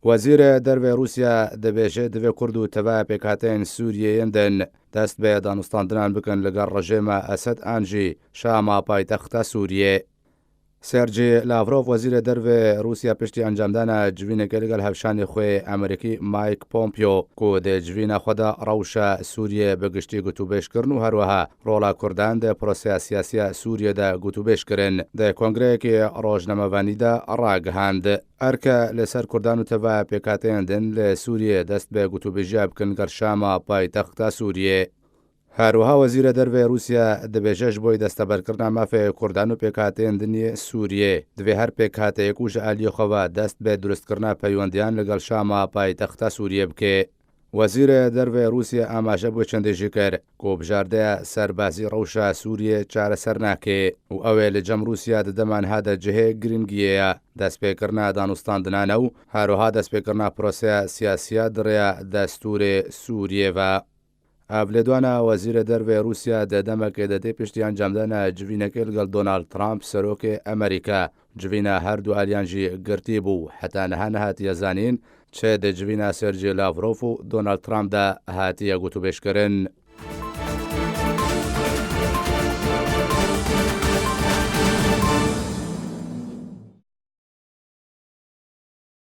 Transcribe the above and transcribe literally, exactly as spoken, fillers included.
Wezîrê Dervê Rûsya dibêje divê Kurd û tevaya pêkhateyên Sûriyê yên din dest bi danûstandinan bikin li gel rejêma Esed an jî Şama paytexta Sûriyê. Sergey Lavrov, wezîrê dervê Rûsya, piştî encamdana civînekê li gel hevşanê xwe Amerîkî Mike Pompeo, ku di civîna xwe de rewşa Sûriyê bi giştî gotûbêj kirin û herweha rola Kurdan di proseya siyasiya Sûriyê de gotûbêj kirin, di kongreyekî rojnamevanî de ragihand. Erke li ser Kurdan û tevaya pêkhateyên din li Sûriyê dest bi gotûbêjiya bikin gel Şama paytexta Sûriyê. Her wiha Wezîrê Dervê Rûsya dibêje, ji bo desteberkirina mafê Kurdan û pêkhateyên din yê Sûriyê, divê her pêkhateyê ku ji aliyê xwe ve dest bi durustkirina peywendiyan li gel Şama paytexta Sûriyê bike. Wezîrê Dervê Rûsya amaje bi çendê jî kir ku bijardeya serbazî rewşa Sûriyê çareser nake û ew ê li cem Rûsya di dema niha de cihê girîngiyê ye. Destpêkirina danûstandinan e û her wiha destpêkirina proseya siyasiya di rêya destûrê Sûriyê ve. Ev lêdwana Wezîrê Dervê Rûsya di demekê de tê piştî encamdana civînekê li gel Donald Trump, serokê Amerîka. Civîna her du aliyan jî girtî bû. Heta niha nehatiye zanîn çi di civîna Sergey Lavrov û Donald Trump de hatiye gotûbêjkirin.